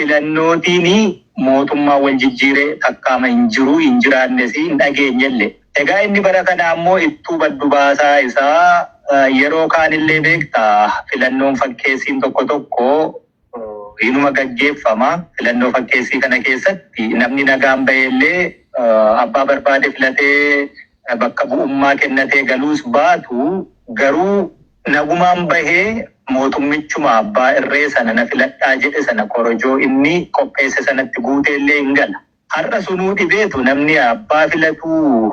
Filannootiin mootummaa wal jijjiiree takkaama hin jiru, hin jiraannes, hin dhageenyellee. Egaa inni bara kana ammoo ittuu baddu baasaa isaa yeroo kaanillee beektaa, filannoon fakkeessiin tokko tokko inuma gaggeeffama. Filannoo fakkeessii kana keessatti namni nagaan bahee abbaa barbaade filatee bakka bu'ummaa kennatee galuus baatu, garuu nagumaan bahee mootummichuma abbaa irree sana na filadhaa jedhe sana korojoo inni qopheesse sanatti guuteellee hin gala. Har'a sunuu dhibeetu namni abbaa filatuu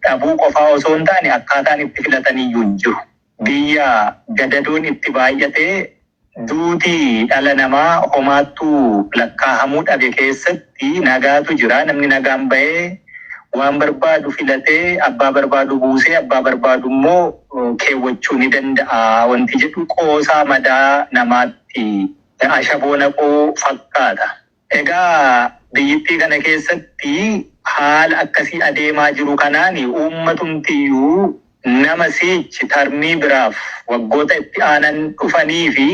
dhabuu qofaa osoo hin taane akkaataan itti filataniyyuu hin jiru. Biyya gadadoon itti baay'atee duutii dhala namaa homaattuu lakkaa'amuu dhabe keessatti nagaatu jira. Namni nagaan bahee waan barbaadu filatee abbaa barbaadu buusee abbaa barbaadu immoo keewwachuu ni danda'a. Wanti jedhu qoosaa madaa namaatti ashaboo naquu fakkaata. Egaa biyyittii kana keessatti haala akkasii adeemaa jiru kanaan uummatumtiyyuu nama siichi tarmii biraaf waggoota itti aanan dhufanii fi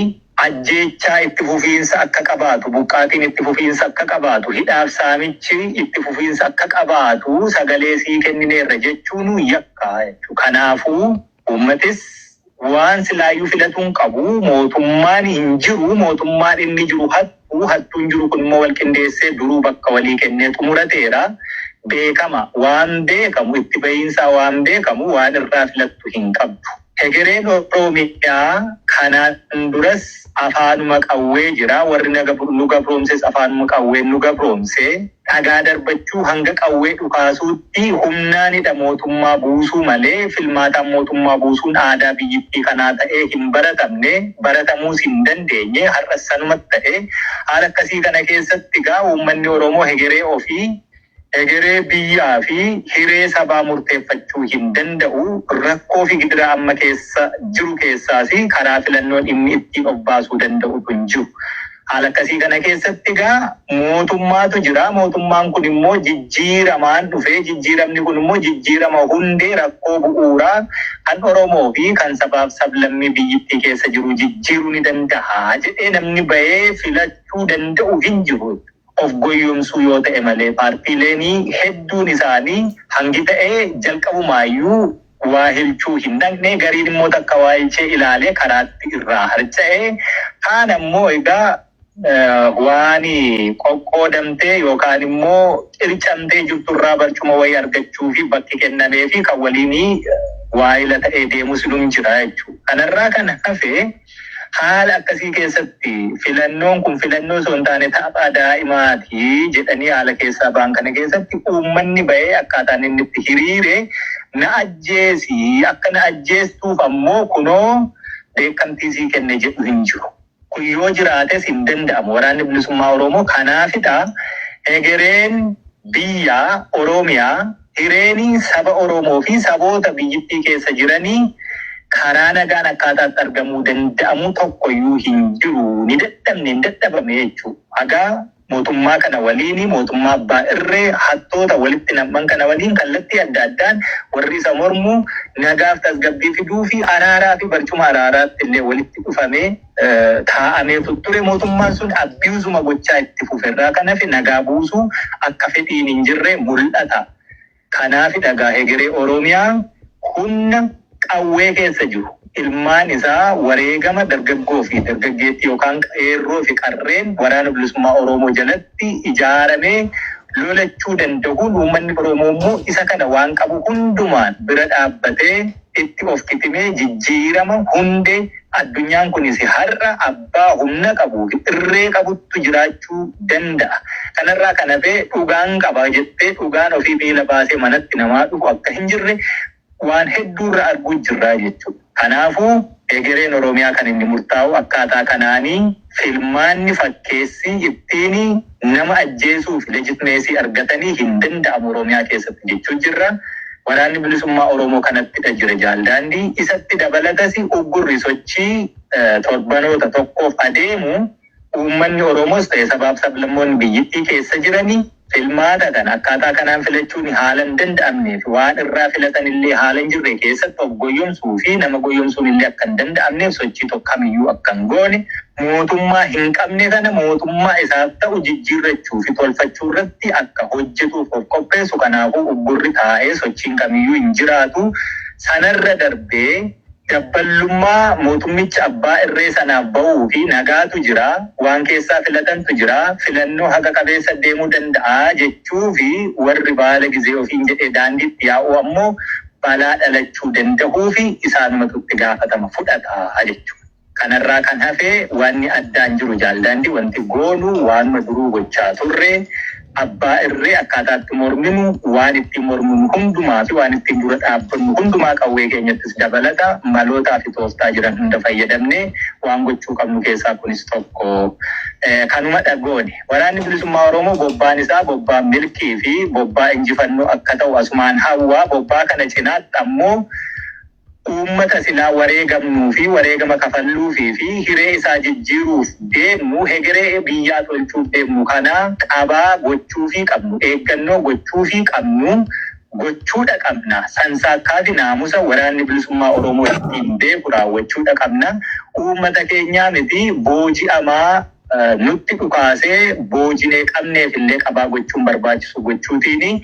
ajjeechaa itti fufiinsa akka qabaatu, buqqaatiin itti fufiinsa akka qabaatu, hidhaaf saamichi itti fufiinsa akka qabaatu sagalee sii kennineerra jechuun yakka jechuudha. Kanaafuu uummatis waan silaayyuu filatuun qabu, mootummaan hin jiru, mootummaan inni jiru hattuu, hattuun jiru kun immoo wal qindeessee duruu bakka walii kennee xumurateera. Beekama, waan beekamu, itti bahiinsaa waan beekamu, waan irraa filattu hin qabdu. Hegereen Oromiyaa kanaan duras afaanuma qawwee jira. Warri nu gabroomses afaanuma qawwee nu gabroomse. Dhagaa darbachuu hanga qawwee dhukaasuutti humnaanidha mootummaa buusuu malee filmaataan mootummaa buusuun aadaa biyyittii kanaa ta'ee hin baratamne, baratamuus hin dandeenye. Har'as sanumatti ta'e. Haala akkasii kana keessatti gaa uummanni Oromoo hegeree ofii, hegeree biyyaa fi hiree sabaa murteeffachuu hin danda'u. Rakkoo fi gidira amma keessa jiru keessaas karaa filannoon inni ittiin of baasuu danda'u hin jiru. Haala akkasii kana keessatti egaa mootummaatu jira. Mootummaan kun immoo jijjiiramaan dhufee, jijjiiramni kun immoo jijjiirama hundee rakkoo bu'uuraa kan Oromoo fi kan sabaaf sablammii biyyittii keessa jiru jijjiiruu ni danda'a jedhee namni bahee filachuu danda'u hin jiru. Of goyyomsuu yoo ta'e malee paartiileen hedduun isaanii hangi ta'ee jalqabumaayyuu waa hilchuu hin dhaqne, gariin immoo takka waa hilchee ilaalee karaatti irraa harca'e, kaan ammoo egaa waan qoqqoodamtee yookaan immoo qircamtee jirturraa barcuma wayii argachuu fi bakki kennamee fi kan waliin waayila ta'ee deemus num jira jechuudha. Kanarraa kan hafe haala akkasii keessatti filannoon kun filannoo osoo hin taane tapha daa'imaati jedhanii haala keessaa ba'an kana keessatti uummanni bahee akkaataan inni itti hiriire na ajjeesi, akka na ajjeestuuf ammoo kunoo beekamtii sii kenne jedhu hin jiru. Kun yoo jiraates hin danda'amu. Waraanni Bilisummaa Oromoo kanaafidha hegereen biyya Oromiyaa, hireen saba Oromoo fi saboota biyyittii keessa jiranii karaa nagaan akkaataatti argamuu danda'amu tokkoyyuu hin jiru. Ni dadhabne, hin dadhabame jechuudha. Hagaa mootummaa kana waliin, mootummaa abbaa irree hattoota walitti nam'an kana waliin kallattii adda addaan warri isa mormu nagaaf tasgabbii fiduu fi araaraa fi barcuma araaraatti illee walitti dhufamee taa'amee ture. Mootummaan sun abiyuuzuma gochaa itti fuferraa kan hafe nagaa buusuu akka fedhiin hin jirre mul'ata. Kanaaf dhagaa hegeree Oromiyaa humna qawwee keessa jiru, ilmaan isaa wareegama dargaggoo fi dargaggeettii yookaan qeerroo fi qarreen Waraana Bilisummaa Oromoo jalatti ijaaramee lolachuu danda'uun, uummanni Oromoo immoo isa kana waan qabu hundumaan bira dhaabbatee itti of kitimee jijjiirama hundee addunyaan kunis har'a abbaa humna qabuu fi irree qabuttu jiraachuu danda'a. Kanarraa kan hafe dhugaan qaba jettee dhugaan ofii miila baasee manatti namaa dhufu akka hin jirre waan hedduurra arguu jirraa jechuudha. Kanaafuu egereen Oromiyaa kan inni murtaa'u akkaataa kanaanii filmaanni fakkeessii ittiin nama ajjeesuuf legitimacy argatanii hin danda'amu Oromiyaa keessatti jechuu jirra. Waraanni Bilisummaa Oromoo kanattidha jira jaaldaandii. Isatti dabalatas uggurri sochii torbanoota tokkoof adeemu Uummanni Oromoos ta'e sabaaf sablammoonni biyyittii keessa jiranii filmaata kana akkaataa kanaan filachuun haala hin danda'amneef waan irraa filatan illee haala hin jirre keessatti of goyyomsuu fi nama goyyomsuun illee akka hin danda'amneef sochii tokko kamiyyuu akka hin goone, mootummaa hin qabne kana mootummaa isaaf ta'u jijjiirrachuu fi tolfachuu irratti akka hojjetuuf of qopheessu. Kanaafuu uggurri taa'ee sochiin kamiyyuu hin jiraatu. Sanarra darbee dabballummaa mootummicha abbaa irree sanaaf ba'uu fi nagaatu jira, waan keessaa filatantu jira, filannoo haqa qabeessa deemuu danda'a jechuu fi warri baala gizee ofiin jedhee daandiitti yaa'u ammoo balaa dhalachuu danda'uu fi isaanumatu itti gaafatama fudhata jechuudha. Kanarraa kan hafe wanni addaan jiru, jaaldaandii, wanti goonu waanuma duruu gochaa turre. Abbaa irree akkaataatti morminu, waan ittiin morminu hundumaa fi waan ittiin dura dhaabbannu hundumaa, qawwee keenyattis dabalata, malootaa fi tooftaa jiran hunda fayyadamnee waan gochuu qabnu keessaa kunis tokko. Kanuma dhagoone. Waraanni Bilisummaa Oromoo bobbaan isaa bobbaa milkii fi bobbaa injifannoo akka ta'u asumaan hawwaa. Bobbaa kana cinaatti ammoo uummata silaa wareegamnuu fi wareegama kafalluufii fi hiree isaa jijjiiruuf deemnu, hegeree biyyaa tolchuuf deemnu kana qabaa gochuufii qabnu, eeggannoo gochuufii qabnu gochuudha qabna. Sansaakkaa fi naamusa Waraanni Bilisummaa Oromoo ittiin beeku raawwachuudha qabna. Uummata keenyaa miti, booji'amaa nutti dhukaasee boojinee qabneef illee qabaa gochuun barbaachisu gochuutiini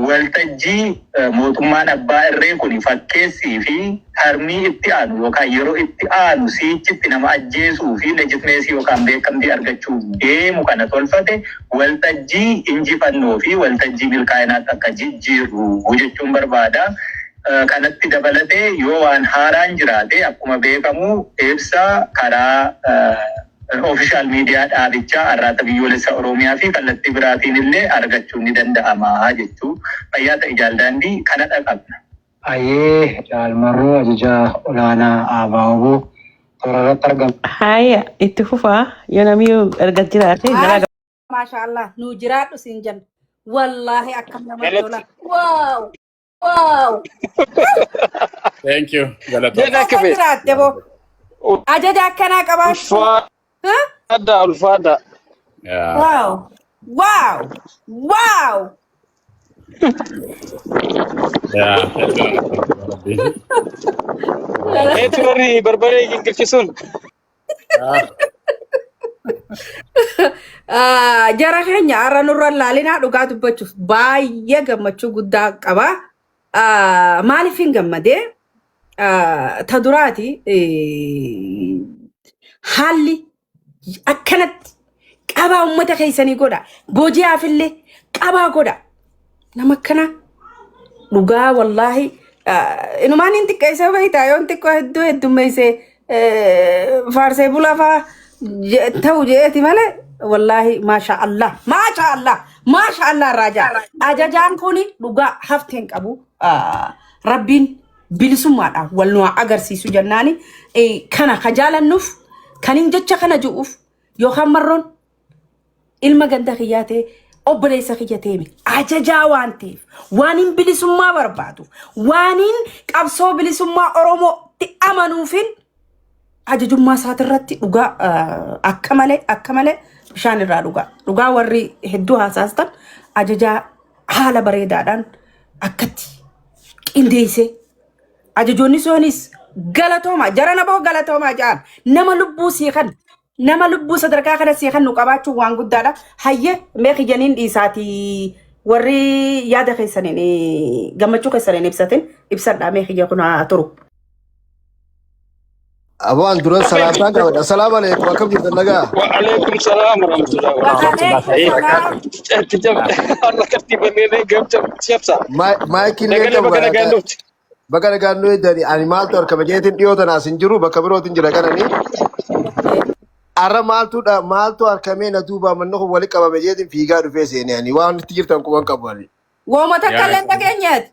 waltajjii mootummaan abbaa irree kun fakkeessii fi tarmii itti aanu yookaan yeroo itti aanu siichitti nama ajjeesuu fi legitimacy yookaan beekamtii argachuuf deemu kana tolfate waltajjii injifannoo fi waltajjii milkaa'inaatti akka jijjiirru jechuun barbaada. Kanatti dabalatee yoo waan haaraan jiraate, akkuma beekamu ibsa karaa official miidiyaa dhaabichaa Arraata Biyyoolessa Oromiyaa fi kallattii biraatiin illee argachuun ni danda'ama jechuu. Fayyaa ta'e, jaaldaandii, kana dhaqabna. Ayyee, Jaalmarroo, ajajaa olaanaa ABO toora irratti argama. Haya, itti fufaa, yoo namni erga jiraate gara. Maasha Allah, nuu jiraadhu siin jenna. Wallaahi akkam namatti tola. Wow! Wow! Thank you. Galatoom. Jedha Akka kife. jiraatte boo. Ajaja akkanaa qabaachuu. Huh? Ulfaadha, ulfaadha. Yeah. Wow! Wow! Wow! Yeah. Hedduu namatti tola, Rabbi. Eetu warri barbaree gingilchisuun. Ah. Ah, jara keenya, har'a nurra laalinaa, dhugaa dubbachuuf baay'ee gammachuu guddaa qaba. Ah, maaliif hin gammadee? Ah, ta duraati haalli akkanatti qabaa uummata keessanii godha. Booji'aafillee qabaa godha. Nama akkana dhugaa wallaahi inumaan hin xiqqeessee beektaa, yoon xiqqoo hedduu heddummeessee faarsee bulaa faa ta'u je'eeti malee, wallaahi maasha Allah, maasha Allah, maasha Allah raajaa ajajaan kuni dhugaa hafteen qabu. Rabbiin bilisummaadhaan wal nu haa agarsiisu jennaani. Kana ka jaalannuuf kan hin jecha kana ji'uuf yookaan marroon ilma ganda kiyyaa ta'e, obboleessa kiyya ta'e, ajajaa waan ta'eef, waan hin bilisummaa barbaadu, waan hin qabsoo bilisummaa Oromootti amanuufin ajajummaa isaatirratti dhugaa akka malee, akka malee bishaan irraa dhugaa. Dhugaa warri hedduu haasaastan, ajajaa haala bareedaadhaan akkatti qindeessee, ajajoonni sunis galatooma, jara boo galatoomaa jedhan. Nama lubbuu sii kan, nama lubbuu sadarkaa kana sii kan nu qabaachuun waan guddaadha. Hayyee, mee kiyyaniin dhiisaatii warri yaada keessaniin gammachuu keessaniin ibsatin ibsadhaa, mee kiyya kun haa turu. Abaan dura salaataa gaafadha. Assalaamu alaikum. Akkam jirtan, nagaa? Wa alaikum salaam wa rahmatullahi wa Wa alaikum salaam. Har'a tartiibannee gamcha cabsa. Maayikillee Nagalee qabu. bakka nagaan dhufte. Bakka nagaan nu eegdani. Ani maaltu argama jeetiin dhiyoo tanaas hin jiru, bakka birootiin jira kanani. Har'a maaltu maaltu argamee na duubaa manni kun walitti qabame jeetiin fiigaa dhufee seene, ani waan itti jirtan quban qabu ani. Wooma takka illee hin dhageenyeet.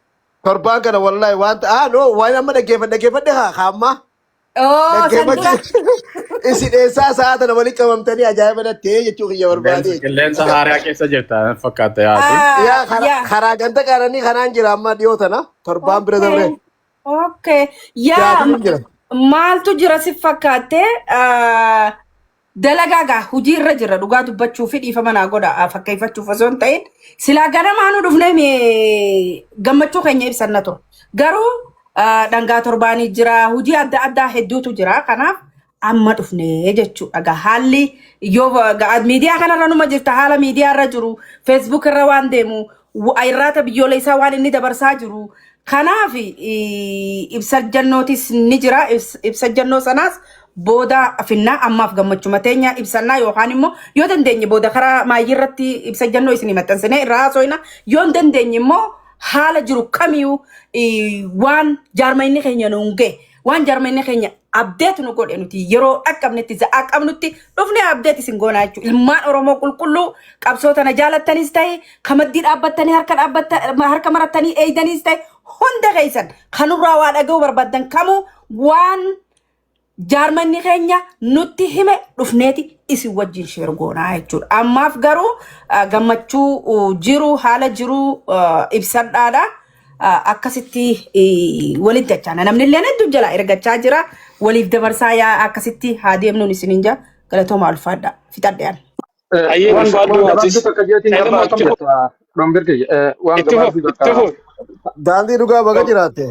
Torbaan kana wallahi wanta no waan amma dhaggeeffadhe dhaggeeffadhe haa kaamma. Oo, san dura. Dhaggeeffadhe isin eessaa sa'a tana walitti qabamtanii ajaa'iba nattee jechuu kiyya barbaade. Qilleensa haaraa keessa jirta fakkaata yaati. Yaa karaa ganda qaaranii kanaan jira amma dhiyoo tana torbaan bira dabre. Okay. Yaa Jaatamiin jira. Maaltu jira si fakkaatte? Dalagaa gaa hojii irra jirra dhugaa dubbachuu fi dhiifama naa godha fakkeeffachuuf osoo hin ta'in silaa ganamaanuu dhufnee gammachuu keenya ibsanna ture. Garuu dhangaa torbaanii jira hojii adda addaa hedduutu jira kanaaf amma dhufnee jechuudha. Gaa haalli yoo miidiyaa kanarra numa jirta haala miidiyaa irra jiru Facebook irra waan deemu irraata biyyoolessaa waan inni dabarsaa jiru. Kanaaf ibsa jannootis ni jira. Ibsa jannoo sanaas booda finnaa ammaaf gammachuma teenya ibsannaa yookaan immoo yoo dandeenye booda karaa maayyii irratti ibsa jannoo isinii maxxansinee irraa haasofna. Yoo hin dandeenye immoo haala jiru kamiyyuu waan jaarmayni keenya nuun ga'e waan jaarmayni keenya update nu godhe nuti yeroo dhaqqabnetti za'aa qabnutti dhufnee update isin goonaa jechuudha. Ilmaan Oromoo qulqulluu qabsoo tana jaalattanis ta'e kamaddii dhaabbattanii harka marattanii eeydanis ta'e hunda keessan kanurraa waa dhaga'uu barbaaddan kamuu waan jaarmanni keenya nutti hime dhufneeti isin wajjin share goonaa jechuudha. Ammaaf garuu gammachuu jiru haala jiru ibsadhaadha. Akkasitti walitti dachaana. Namni illee hedduu jala ergachaa jira. Waliif dabarsaa yaa akkasitti haa deemnuun isiniin jaa galatooma ulfaadha. Fixadhean. Ayyee Waan ulfaadhu waan atis. gabaabduu takka jeetiin Elma gabaa akkam itti jetta Dhombirti waan itti fufu gabaabduu itti takka fufu. Daandii dhugaa baga jiraatte.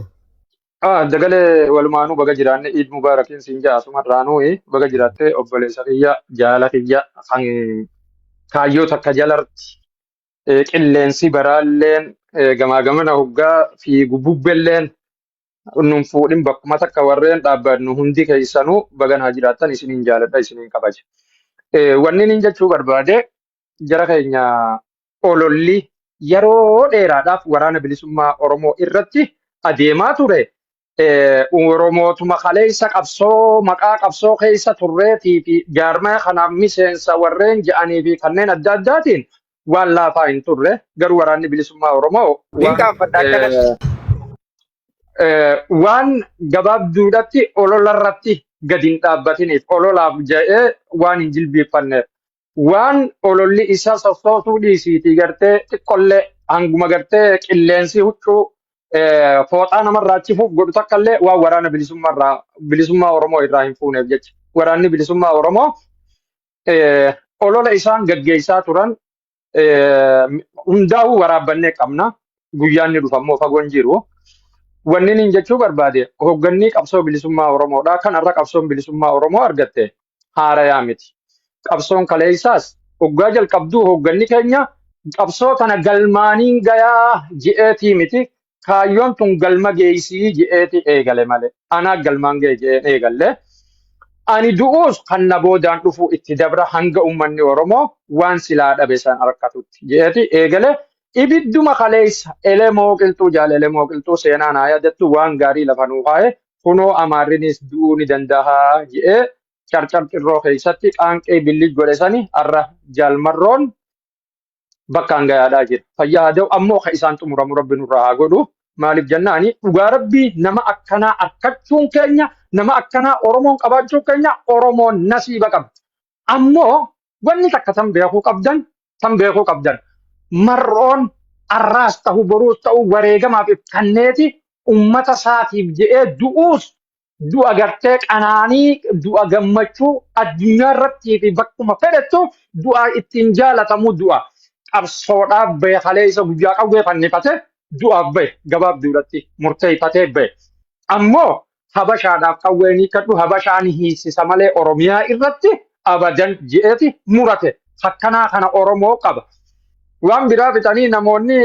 Dagalee walumaanuu baga jiraanne Iid Mubaarakiin siin jaa asumarraanuu baga jiraatte obboleessa kiyya jaala kiyya kan kaayyoo takka jalarti qilleensi baraalleen gamaa gamana hoggaa fiigu bubbelleen nun fuudhin bakkuma takka warreen dhaabbannu hundi keessanuu baga naa jiraattan isiniin jaaladha isiniin kabaja. Wanni nin jechuu barbaade jara keenya ololli yeroo dheeraadhaaf waraana bilisummaa Oromoo irratti adeemaa ture. Oromootuma kaleessa qabsoo maqaa qabsoo keessa turreetii fi jaarmaya kanaaf miseensa warreen jedhanii fi kanneen adda addaatiin waan laafaa hin turre. Garuu waraanni bilisummaa Oromoo Niin waan qaanfadha akkanatti. waan gabaabduudhatti olola irratti gadi hin dhaabbatiniif ololaaf jedhee waan hin jilbiiffanneef waan ololli isa sossoosuu dhiisiitii gartee xiqqollee hanguma gartee qilleensi huccuu fooxaa namarraa achifuuf godhu takkallee waan waraana bilisummaa Oromoo irraa hin fuuneef jecha. Waraanni bilisummaa Oromoo olola isaan gaggeessaa turan hundaa'uu waraabbannee qabna. Guyyaan ni dhufa immoo fagoon jiru. Wanni inni jechuu barbaade hoogganni qabsoo bilisummaa Oromoodha. Kanarra qabsoon bilisummaa Oromoo argatte haarayaa miti. Qabsoon kaleessaas hoggaa jalqabduu hoogganni keenya qabsoo tana galmaaniin gayaa je'eetii miti. Kaayyoon tun galma geessii je'eeti eegale malee. Anaa galmaan ga'e je'een eegalle. Ani du'uus kan na boodaan dhufu itti dabra hanga uummanni Oromoo waan silaa dhabe san harkatutti je'eeti eegale. Ibidduma kaleessa elemoo qilxuu jaal elemoo qilxuu seenaa naa yaadattu waan gaarii lafa nuu kaa'e kunoo amaarrinis du'uu ni danda'a je'ee carcar xirroo keessatti qaanqee billig godhe sani har'a jaalmarroon bakkaan gayaadhaa jira. Fayyaa haa ta'u ammoo kan isaan xumuramu rabbi nurraa haa godhu. Maaliif jennaani dhugaa rabbii nama akkanaa argachuun keenya nama akkanaa Oromoon qabaachuun keenya Oromoon nasiiba qabdi. Ammoo wanni takka tan beekuu qabdan tan beekuu qabdan marroon arraas ta'u boruus ta'u wareegamaaf kanneeti ummata isaatiif je'ee du'uus du'a gartee qanaanii du'a gammachuu addunyaa irrattii fi bakkuma fedhettu du'a ittiin jaalatamu du'a qabsoodhaaf bahe kaleessa guyyaa qawwee fannifate du'aaf bahe gabaabduudhatti murteeffatee bahe. Ammoo habashaadhaaf qawwee ni kadhu habashaan hiisisa malee Oromiyaa irratti abadan je'eeti murate. Akkanaa kana Oromoo qaba. Waan biraa fixanii namoonni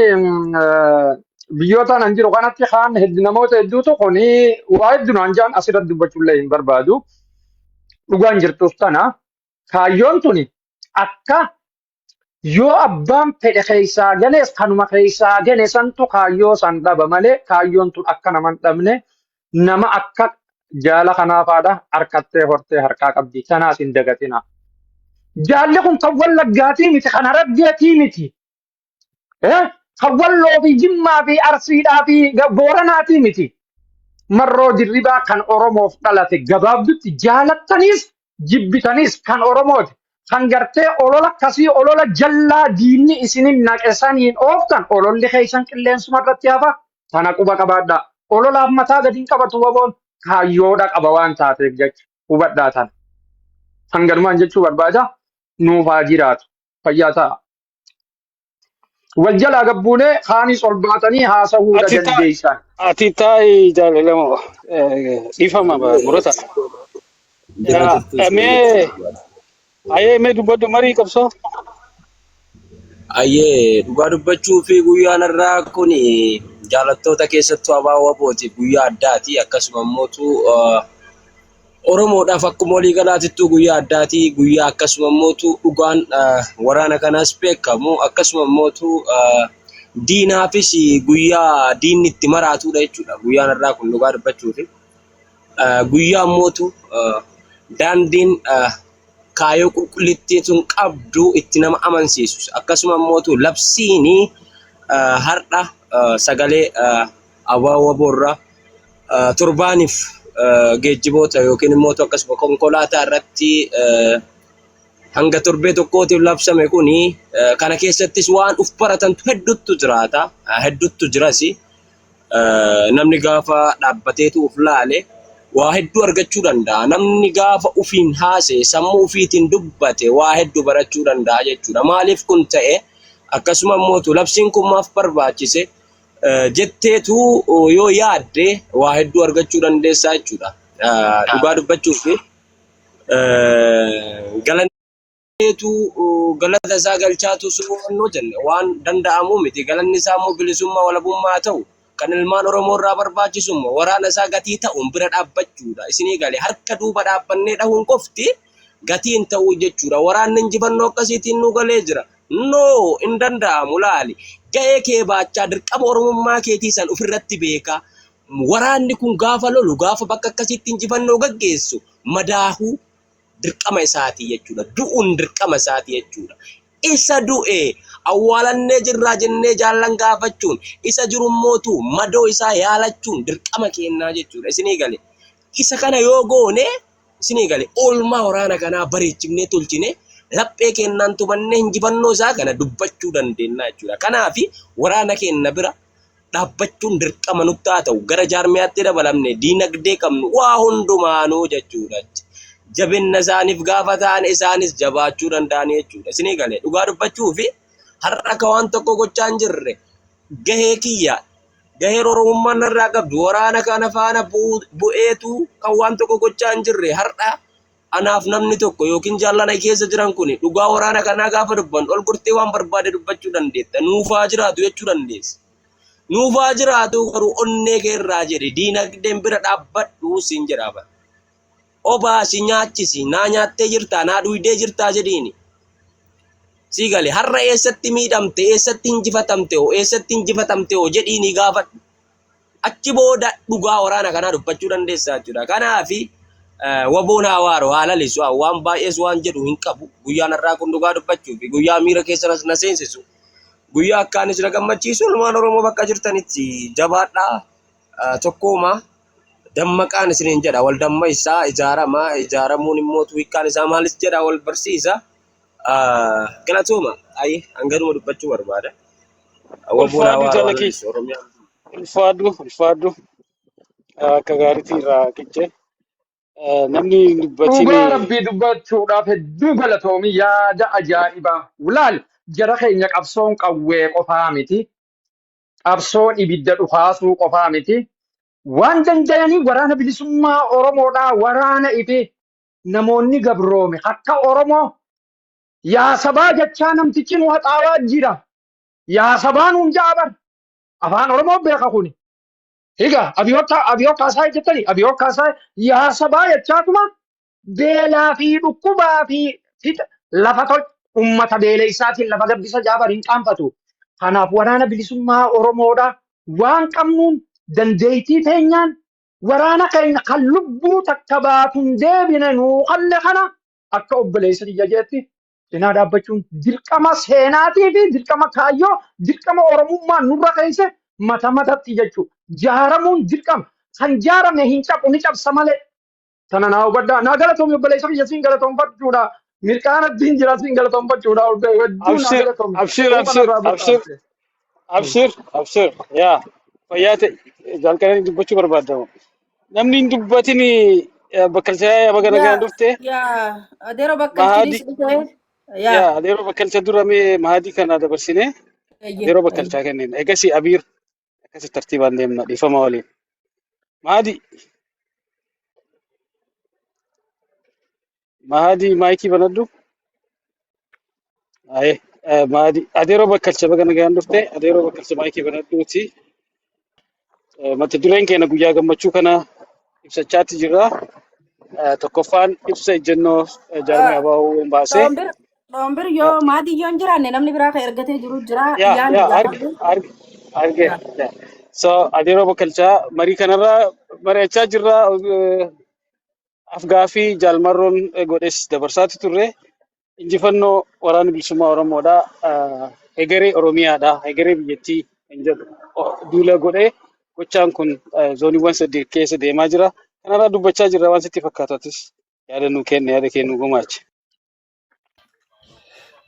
biyyootaan an jiru kanatti kaan namoota hedduutu kuni waa hedduu naan jaan asirratti dubbachuullee hin barbaadu. Dhugaan jirtus tana. Kaayyoon tuni akka yoo abbaan fedhe keessaa galees kanuma keessaa gale santu kaayyoo san dhaba malee kaayyoon tun akka nama hin dhabne nama akka jaala kanaafaadha harkattee hortee harkaa qabdi. Tanaas hin dagatina. Jaalli kun kan wallaggaatii miti kan harargeetii miti. Kan walloo fi jimmaa fi arsiidhaa fi booranaatii miti. Marroo dirribaa kan Oromoof dhalate gabaabdutti jaalattaniis jibbitaniis kan Oromooti. Kan gartee olola akkasii olola jallaa diinni isinin naqe saniin ooftan ololli keessan qilleensuma irratti hafa. Tana quba qabaadhaa. Ololaaf mataa gadi hin qabatu waboon kaayyoodha qaba waan taateef jecha hubadhaa tana. Hanganumaan jechuu barbaada. Nuuf haa jiraatu. Fayyaa ta'a. Wal jalaa gabbuunee kaanis ol baatanii haasa'uudha Ati taa dandeessan. ati taa'i jaalalamoo dhiifama murata. Jira Yaa jirtu isin mee ayee mee dubbadhu marii qabsoo. Ayyee dhugaa dubbachuu fi guyyaan har'aa kun jaalattoota keessattuu ABO WBOtiif guyyaa addaati. Akkasuma immootu Oromoodhaaf akkuma walii galaatittuu guyyaa addaati. Guyyaa akkasuma immootu dhugaan waraana kanaas beekamu. Akkasuma immootu diinaafis guyyaa diinni itti maraatudha jechuudha. Guyyaan har'aa kun dhugaa dubbachuu fi guyyaa immootu daandiin kaayoo qulqullittiin sun qabdu itti nama amansiisu. Akkasuma immootu labsiin har'a sagalee ABO WBO irraa torbaaniif geejjiboota yookiin immoo akkasuma konkolaataa irratti hanga torbee tokkootiif labsame kuni kana keessattis waan uf baratantu hedduutu jiraata hedduutu jiras. Namni gaafa dhaabbateetu uf laale waa hedduu argachuu danda'a. Namni gaafa ufiin haase sammuu ufiitiin dubbate waa hedduu barachuu danda'a jechuudha. Maaliif kun ta'e akkasuma immoo labsiin kun maaf barbaachise jetteetu yoo yaadde waa hedduu argachuu dandeessaa jechuudha. Dhugaa dubbachuuf galanneetu galata isaa galchaatu su'annoo jenne waan danda'amu miti. Galanni isaa immoo bilisummaa walabummaa ta'u kan ilmaan Oromoo irraa barbaachisu immoo waraana isaa gatii ta'uun bira dhaabbachuudha. Isinii galee harka duuba dhaabbannee dhahuun qofti gatiin ta'uu jechuudha. Waraanni injifannoo akkasiitiin nu galee jira. No, hin danda'amu laali. Ga'ee kee baachaa dirqama Oromummaa keetii san ofirratti beekaa. Waraanni kun gaafa lolu gaafa bakka akkasiitti injifannoo gaggeessu madaahuu dirqama isaatii jechuudha. Du'uun dirqama isaatii jechuudha. Isa du'e awwaalannee jirraa jennee jaallan gaafachuun isa jirummootu madoo isaa yaalachuun dirqama kennaa jechuudha. Isinii gale. Isa kana yoo goone isinii gale oolmaa waraana kanaa bareechifnee tolchine laphee kennaan tumannee injifannoo isaa kana dubbachuu dandeenya jechuudha. Kanaaf waraana keenya bira dhaabbachuun dirqama nutti haa ta'u gara jaarmiyaatti dabalamne diinagdee qabnu waa hundumaanuu jechuudha. Jabinna isaaniif gaafa ta'an isaanis jabaachuu danda'an jechuudha. Isinii galee dhugaa dubbachuu fi har'a ka waan tokko gochaa hin jirre gahee kiyya gaheen Oromummaan narraa qabdu waraana kana faana bu'eetu kan waan tokko gochaa hin jirre har'a anaaf namni tokko yookiin jaallana keessa jiran kun dhugaa waraana kanaa gaafa dubban ol gurtee waan barbaade dubbachuu dandeetta. Nuufaa jiraatu jechuu dandeessa. Nuufaa jiraatu garuu onnee kee irraa jedhe diinagdeen bira dhaabbadhu siin jedha bara. Obaasi nyaachisi naa nyaattee jirtaa naa dhuydee jirtaa jedhiini. Sii gale har'a eessatti miidhamte eessatti injifatamte hoo eessatti injifatamte hoo jedhiini gaafadhu. Achi booda dhugaa waraana kanaa dubbachuu dandeessaa jechuudha. Kanaafi waboon haa waaru haa lalisu waan baay'ees waan jedhu hin qabu. Guyyaan har'aa kun dhugaa dubbachuu fi guyyaa miira keessa na seensisu. Guyyaa akkaanis na gammachiisu ilmaan Oromoo bakka jirtanitti jabaadhaa tokkooma dammaqaan isiniin jedha wal dammaysaa ijaarama ijaaramuun immoo hiikkaan isaa maalis jedha wal barsiisa. Galatooma ayi hanganuma dubbachuu barbaada. Waboon haa Ulfaadhu waaru haa jala kee. lalisu Oromiyaan. Ulfaadhu ulfaadhu akka gaariitti irraa qicce. Namni hin dubbatin Dhugaa rabbii dubbachuudhaaf hedduu galatoomi yaada ajaa'ibaa. Laal jara keenya qabsoon qawwee qofaa miti. Qabsoon ibidda dhukaasuu qofaa miti. Waan danda'anii waraana bilisummaa Oromoodhaa waraana ifi namoonni gabroome akka Oromoo yaa sabaa jechaa namtichi nu haxaawaa jira. Yaa sabaa nuun ja'a bar. Afaan Oromoo beeka kuni. Egaa abiyoo kaasaa jettani abiyoo kaasaa yaa sabaa jechaatuma beelaa fi dhukkubaa fi fixa lafa tol ummata beeleessaatiin lafa gabbisa jaabar hin qaanfatu. Kanaaf waraana bilisummaa Oromoodha waan qabnuun dandeettii teenyaan waraana keenya kan lubbuu takka baatuun deebine nuu kalle kana akka obboleessa kiyya jeetti cinaa dhaabbachuun dirqama seenaatii fi dirqama kaayyoo dirqama oromummaa nurra keessa mata matatti jechuudha. Jaaramuun dirqama. Kan jaarame hin cabu ni cabsa malee. Tana naa hubadhaa. Naa galatoomi obboleessa kiyya siin galatoomfachuudha. Mirqaana ittiin jira siin galatoomfachuudha. Hedduu naa abshir galatoomi. abshir Quuqa abshir narraa abshir buqqaafte. abshir abshir yaa fayyaa ta'e jalqabanii dubbachuu barbaadamu. Namni hin dubbatin Bakkalcha baga nagaan Yaa dhufte. yaa adeeroo bakkalchiinis Mahadi dhufee yaa yaa adeeroo bakkalcha dura mee mahadii kana dabarsine eeyyee adeeroo bakkalchaa kennina. Egasii abiir akkasi tartiibaan deemna dhiifama waliin. Mahadii mahadii maayikii banadhu. Ayee mahadii adeeroo bakkalcha baga nagaan dhufte adeeroo bakkalcha maayikii banadhuuti. Mata dureen keenya guyyaa gammachuu kana ibsachaatti jirra. Tokkoffaan ibsa ejjennoo jaarmee ABO baasee. Dhoombir dhoombir yoo maadii yoo hin jiraanne namni biraa kan ergatee jiru jira Yaa yaan yaa arge gaafadhu. arge arge. Yaa. Yaa. So adeeroo bakkalchaa marii kanarra mari'achaa jirra. Afgaaffii jaalmarroon godhes dabarsaatti turre. Injifannoo waraana bilisummaa Oromoodha. Hegeree Oromiyaadha. Hegeree biyyattii hin jedhu duula godhee gochaan kun zooniiwwan 8 keessa deemaa jira. Kanarraa dubbachaa jirra waan sitti fakkaatatis yaada nuu kenna yaada kee nuu gumaache.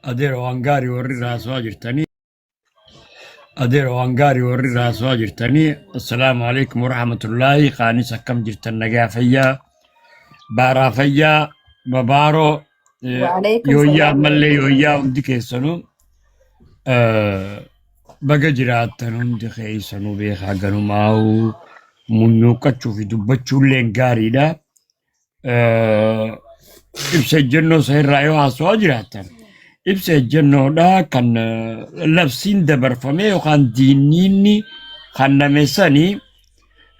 Adeero waan gaarii warri raaswaa jirtanii. Adeero waan gaarii warri raaswaa jirtanii. Assalaamu alaikum warahmatullaahi. Qaanis akkam jirtan nagaa fayyaa. Baaraa fayyaa babaaroo Waalaikum yooyyaa salaam ammallee warahmatullahi. yooyyaa hundi keessanuu baga jiraattan hundi keessanuu beekaa ganumaa'uu munyuuqqachuu fi dubbachuulleen gaariidha. Ibsa ejjennoo isa irraa yoo haasawaa jiraattan ibsa ejjennoodha kan labsiin dabarfame yookaan diinniinni kan namessanii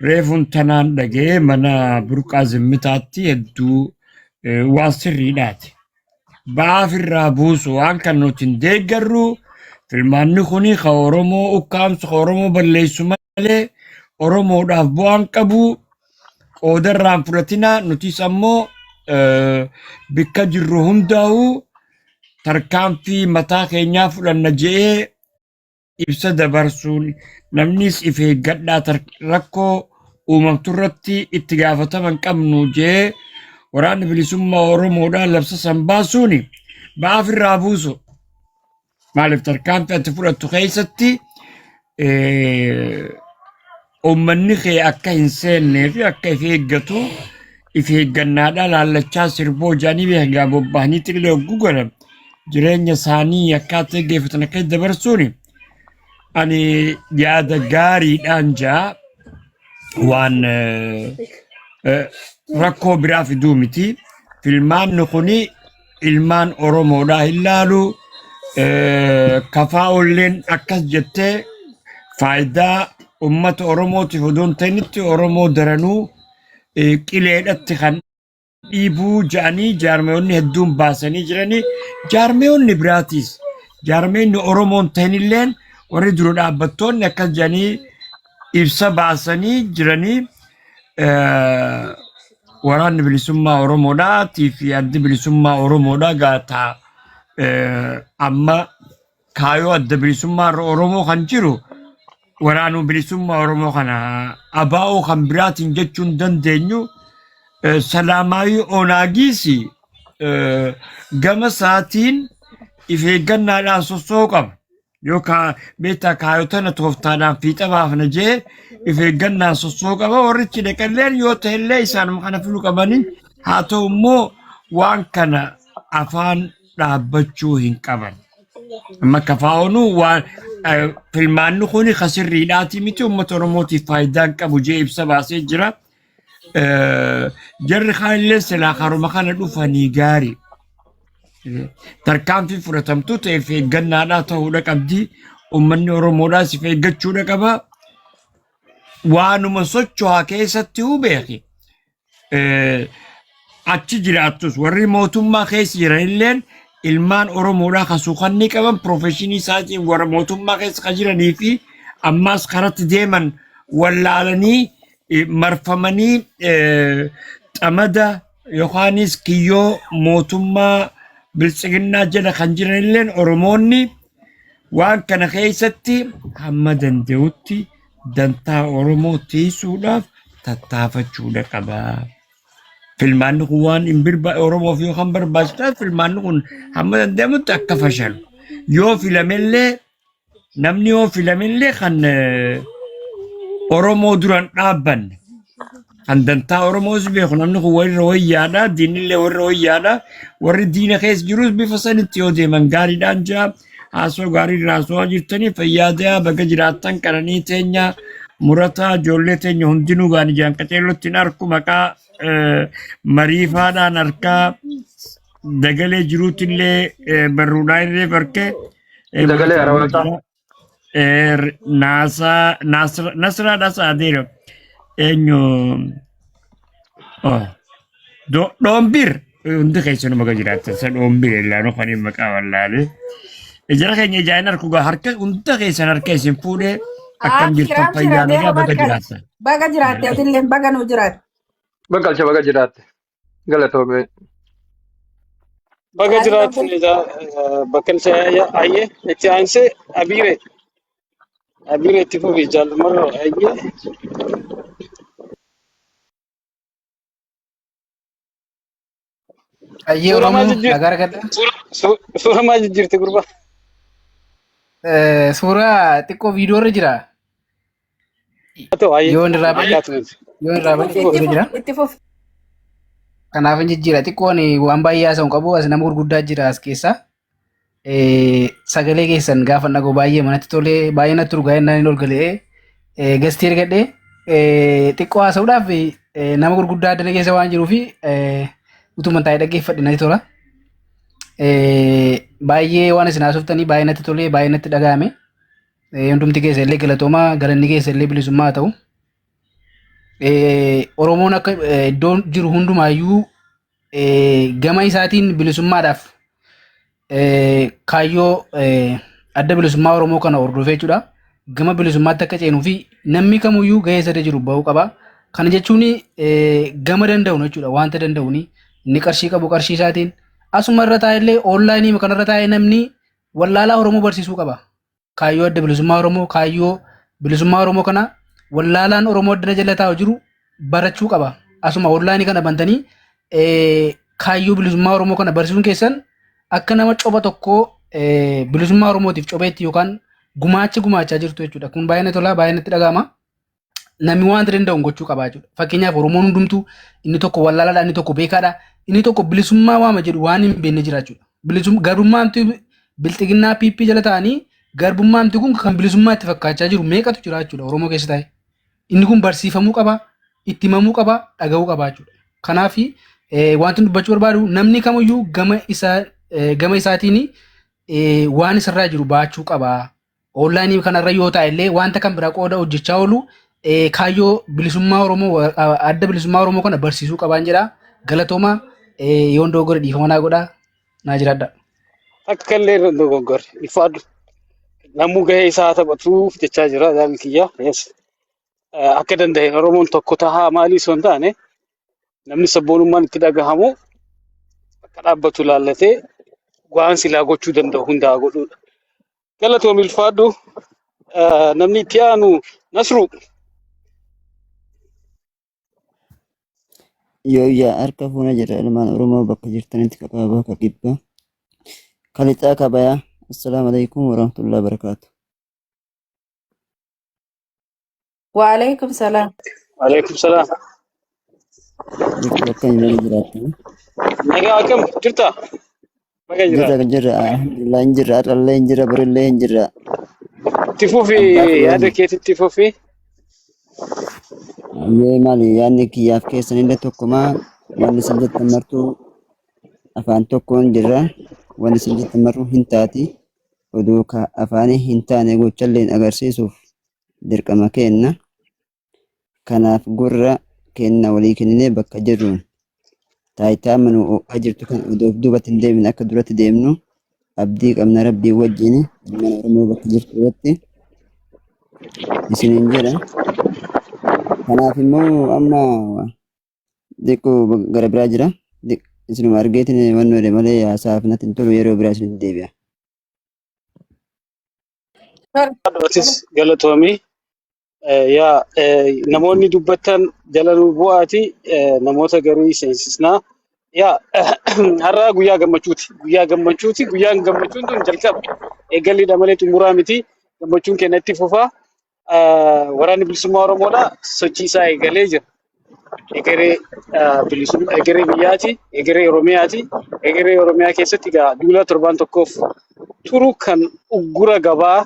reefuun tanaan dhaga'ee mana burqaa zimmitaatti hedduu waan sirriidhaati. Ba'aaf irraa buusu waan kan nuti hin deeggarru filmaanni kuni ka Oromoo ukkaamsu ka Oromoo balleessu malee Oromoodhaaf bu'aan qabu qooda irraa hin fudhatinaa nutis ammoo bikka jirru hundaa'u tarkaanfii mataa keenyaa fudhanna je'ee ibsa dabarsuun namnis if eeggadhaa rakkoo uumamtu irratti itti gaafatama hin qabnu je'ee waraanni bilisummaa Oromoodhaa labsa san baasuun ba'aaf irraa buusu. Maaliif tarkaanfii ati fudhattu keessatti uummanni kee akka hin seennee fi akka if eeggatu if eeggannaadhaa laallachaa sirboo jedhanii beekaa bobba'anii xillee hogguu godhan jireenya isaanii akkaataa eeggeeffatan akka dabarsuun ani yaada gaariidhaan jaa waan rakkoo biraa fiduu miti. Filmaanni kuni ilmaan Oromoodhaa hin laalu. Kafaa'olleen akkas jettee faayidaa uummata Oromootiif odoo hin ta'initti Oromoo daranuu qileedhatti kan dhiibuu ja'anii jaarmayoonni hedduun baasanii jiranii jaarmayoonni biraatiis jaarmayonni Oromoon ta'inilleen warri dura dhaabbattoonni akkas jedhanii ibsa baasanii jiranii waraanni bilisummaa Oromoodhaatii fi addi bilisummaa Oromoodhaa gaataa amma kaayoo adda bilisummaa Oromoo kan jiru waraanuu bilisummaa Oromoo kana abaa'oo kan biraatiin jechuun dandeenyu salaamaayii onaagiis gama isaatiin if eeggannaadhaan sossoo'uu qaba. Yookaan beektaa kaayotana tooftaadhaan fiixa baafna jee if eeggannaan sossoo'uu qaba. Warrichi dhaqalleen yoo ta'ellee isaanuma kana filuu qabanii haa ta'u immoo waan kana afaan dhaabbachuu hin qaban. Amma kafaa'oonuu waan filmaanni kun ka sirriidhaati miti uummata Oromootiif faayidaa hin qabu jee ibsa baasee jira. Jarri kaanillee silaa karuma kana dhufanii gaarii. Tarkaanfii fudhatamtu ta'e of eeggannaadhaa ta'uudha qabdi. Uummanni Oromoodhaas of eeggachuudha qaba. Waanuma socho'aa keessatti huu beeki. Achi jiraattus warri mootummaa keessa jiranilleen ilmaan Oromoodhaa kan suuqannii qaban piroofeshinii isaatiin warra mootummaa keessa kan jiranii fi ammaas karatti deeman wallaalanii marfamanii xamada yookaanis kiyyoo mootummaa biltsiginnaa jala kan jiranilleen Oromoonni waan kana keessatti hamma danda'utti dantaa Oromoo tiisuudhaaf tattaafachuudha qaba. Filmaanni kun waan hin birba Oromoof yoo kan barbaachisu ta'e filmaanni kun hamma danda'amutti akka fashalu. Yoo filamellee namni yoo filamellee kan Oromoo duran dhaabbanne Kan dantaa Oromoos beeku namni kun warra wayyaadha, diinillee warra wayyaadha. Warri diina keessa jirus bifa sanitti yoo deeman gaariidhaan jira. Haasoo gaarii irraa haasawaa jirtanii fayyaa ta'aa baga jiraattan qananii teenya murataa ijoollee teenya hundinuu gaanii jiran qaceellotti hin arku maqaa mariifaadhaan harkaa dagalee jiruutillee barruudhaan illee barkee Dagalee murataa Harawaataa. jira. Naasaa Nasraa Dhasaadeera eenyu dhoombiir hundi keessanuu baga jiraattan isa dhoombiir illaanuu kan hin maqaa wallaalee. Jara keenya ijaan harku gaa harka hunda keessan harka isin fuudhee akkam Abshir jirtan abshir fayyaa adeera nagaa baga bakka jiraattan. baga jiraatte atillee baga nu jiraatte. Bakkalcha baga jiraatte. Galatoomee. Baga jiraattan egaa bakkalcha ayyee itti aansee abiire abiire itti fufi jaalumarra ayyee. Ayyee Suura maal Oromoo jijjiir nagaa argadha. suura maal jijjiirte gurbaa? Suuraa xiqqoo viidiyoo irra jira. Haa ta'u ayyee Yoon irraa bade fakkaatu miti. yoon irraa Itti bade fufi xiqqoo itti irra jira. fufi itti fufi. Kanaaf hin jijjiira. Xiqqoon waan baay'ee haasa'u hin qabu. As nama gurguddaa jira as keessa. Sagalee keessan gaafa dhaga'u baay'ee manatti tolee baay'ee natti urgaa jennaan hin ol galee gastii ergadhee xiqqoo haasa'uudhaaf nama gurguddaa addana keessa waan jiruuf utuma taa'ee dhaggeeffadhe natti tola. Baay'ee waan isin haasoftanii baay'ee natti tolee baay'ee natti dhaga'ame. Hundumti keessa illee galatoomaa galanni keessa illee bilisummaa haa ta'u. Oromoon akka iddoo jiru hundumaayyuu gama isaatiin bilisummaadhaaf kaayyoo adda bilisummaa Oromoo kana hordofee jechuudha. Gama bilisummaatti akka ceenuu fi namni kamuyyuu gahee isa irra jiru bahuu qaba. Kana jechuun gama danda'uun jechuudha. Wanta danda'uun inni qarshii qabu qarshii isaatiin asuma irra taa'ellee oonlaayinii kanarra taa'ee namni wallaalaa Oromoo barsiisuu qaba. Kaayyoo adda bilisummaa Oromoo kaayyoo bilisummaa Oromoo kana wallaalaan Oromoo addana jala taa'u jiru barachuu qaba. Asuma onlaayinii kana bantanii kaayyoo bilisummaa Oromoo kana barsiisuun keessan akka nama coba tokkoo bilisummaa Oromootiif cobeetti yookaan gumaacha gumaachaa jirtu jechuudha. Kun baay'ee na tola baay'ee natti dhaga'ama. Namni wanta danda'u gochuu qaba jechuudha. Fakkeenyaaf Oromoon hundumtuu inni tokko wallaalaadha, inni tokko beekaadha, inni tokko bilisummaa waama jedhu waan hin beekne jira jechuudha. Bilisum garbummaamti bilxiginnaa PP jala ta'anii garbummaamti kun kan bilisummaa itti fakkaachaa jiru meeqatu jira jechuudha Oromoo keessa taa'e. Inni kun barsiifamuu qaba, itti himamuu qaba, dhaga'uu qaba jechuudha. Kanaaf wanti dubbachuu barbaadu namni kamiyyuu gama isaa gama isaatiin waan isarraa jiru baachuu qaba. Oonlaayinii kanarra yoo taa'e illee wanta kan biraa qooda hojjechaa oolu kaayyoo bilisummaa Oromoo adda bilisummaa Oromoo kana barsiisuu qabaan jedha. Galatooma yoon dogoggore dhiifama naa godhaa naa jiraadha. Akka illee irra hin dogoggorre ifaadhu. Namuu gahee isaa taphatuuf jechaa jira jaalli kiyya. Yes. Akka danda'e Oromoon tokko tahaa maalii osoo hin taane namni sabboonummaan itti dhagahamu akka dhaabbatu ilaallatee waan silaa gochuu danda'u hundaa godhuudha. Galatoomi ulfaadhu. Namni itti aanu Nasru. Yooyyaa harka fuuna jira ilmaan Oromoo bakka jirtanitti kakaabaa ka kibbaa ka lixaa ka bayaa. Assalaamu alaikum warahmatullahi wabarakaatu. Waalaikum salaam. Waalaikum salaam. Jirtu bakka hin malee jiraattan. Nagaa akkam jirta? Baga Jirra jiraata. jirra alhamdulillah hin jirra har'allee hin jirra borillee hin jirra. Itti fufi Abbaa yaada filooni. keetti itti fufi. Yoo maali yaadni kiyyaaf keessanillee tokkuma wanni isin jettan martuu afaan tokkoon jirra wanni isin jettan martuu hin taati oduu ka afaanii hin taane gochalleen agarsiisuuf dirqama keenna. Kanaaf gurra keenna walii kenninee bakka jirruun taayitaa amma nu oo'aa jirtu kana odoo of duubatti hin deemine akka duratti deemnu abdii qabna Rabbii wajjin ilmaan Oromoo bakka jirtu irratti isiniin jedha. Kanaaf immoo amma xiqqoo gara biraa jira. Isinuma argeetiin waan jedhe malee haasaaf natti hin tolu yeroo biraa isinitti deebi'a. Atis galatoomi. Yaa namoonni dubbattan jala nu bu'aati namoota garii seensisnaa. Yaa har'a guyyaa gammachuuti. Guyyaa gammachuuti. Guyyaan gammachuun tun jalqaba. Eegalliidha malee xumuraa miti. Gammachuun keenya itti fufaa. Waraanni bilisummaa Oromoodha. Sochii isaa eegalee jira. Egeree bilisummaa, egeree biyyaati, egeree Oromiyaati. Egeree Oromiyaa keessatti egaa duula torbaan tokkoof turu kan uggura gabaa